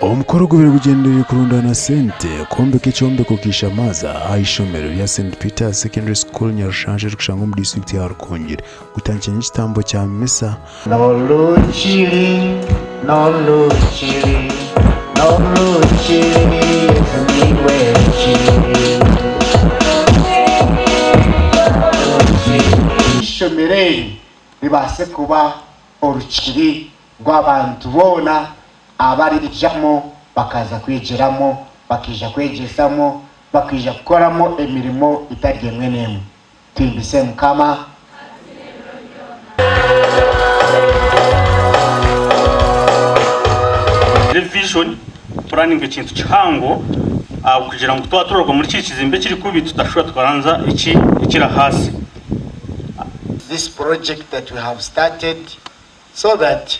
Omukoro gubaire gugyendereire kurundaana sente kwombeka ekyombeko kiishamaaza aha ishomero rya St Peter's Secondary School Nyarushanju erikushangwa omu disiturikiti ya Rukungiri gutandikire n'ekitambo kya misa. N'orukiri, n'orukiri, n'orukiri, Yesu niiwe rukiri. Eishomero eri ribaase kuba orukiri rw'abantu boona abariijamu bakaza kwegyeramu, bakaija kwegyesamu, bakaija kukoramu emirimo etari emwe n'emwe. Tuhimbise Mukama. Vision puraninga ekintu kihango kugira ngu twaba turaruga omuri kiri kizimbe ekiri kubi tutashuba tukaranza eki ekiri ahaasi. This project that we have started so that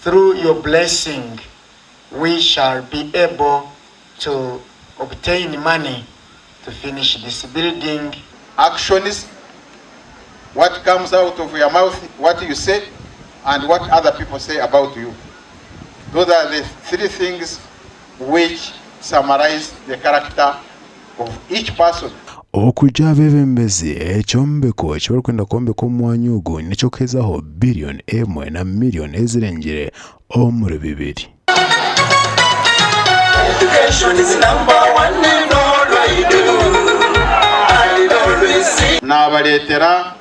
through your blessing we shall be able to obtain money to finish this building. Actions, what comes out of your mouth, what you say and what other people say about you. Those are the three things which summarize the character of each person. Okwija abeebembezi, ekyombeko eki barikwenda kwombeka omu mwanya ogu n'eky'okuhezaho biriyoni emwe na miriyoni ezirengire omuri bibiri. Naabareetera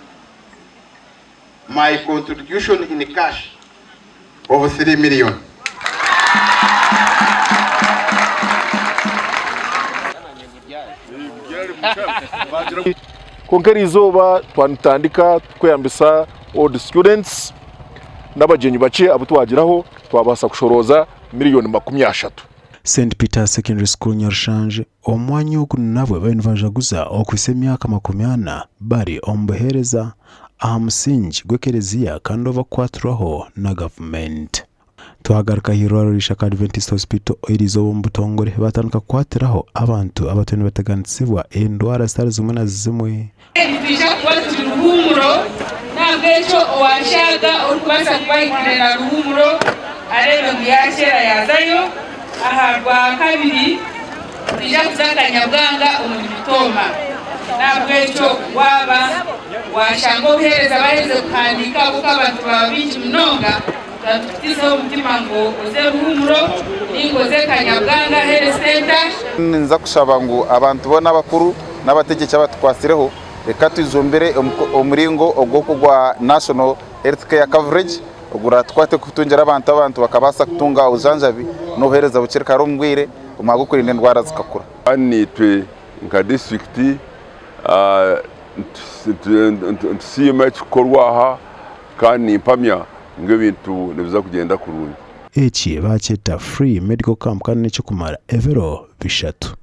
my contribution in cash of 3 million. Kwonka eriizooba twaba nitutandika kweyambisa old students n'abagyenyi bakye abu twagiraho twabaasa kushorooza miriyoni 30. St Peter's Secondary School Nyarushanju, omu mwanya ogu nabwe bariyo nibajaguza okuhitsya emyaka 40 bari omu buheereza aha musingi gw'ekereziya kandi obakukwatirwaho na gavumenti. Twagaruka aha irwariro Ishaka Adventist Hospital eriizooba omu butongore baatandika kukwatiraho abantu abatwire nibateganisibwa endwara zitari zimwe na zimwe. Nitwija kuba turi Ruhumuro, n'ahabw'ekyo owaashaaga orikubaasa kuba ahikire na Ruhumuro areebe ngu yaakyera yaazayo. Aha Rwakabiri nitwija kuza Kanyabwanga omuri Mitooma. N'ahabw'ekyo waaba waashanga obuheereza baherize kuhandiika ahabw'okuba abantu baaba baingi munonga, tuba tukutiizeho omutima ngu oze Ruhumuro nainga oze Kanyabwanga Health Centre. Ninza kushaba ngu abantu boona abakuru n'abategyeki abatukwatsireho reka tujumbire omuringo ogw'okugwa National Health Care Coverage oguratukwate kutungira abantu abantu bakabaasa kutunga obujanjabi n'obuheereza bukiri kare omu bwire omwanya gw'okurinda endwara zikakura. Kandi naitwe nka disiturikiti nitusiima ekirikukorwa aha kandi nimpamya ngu ebintu nibiza kugyenda kurungi. Eki baakyeta Free Medical Camp kandi n'eky'okumara ebiro bishatu.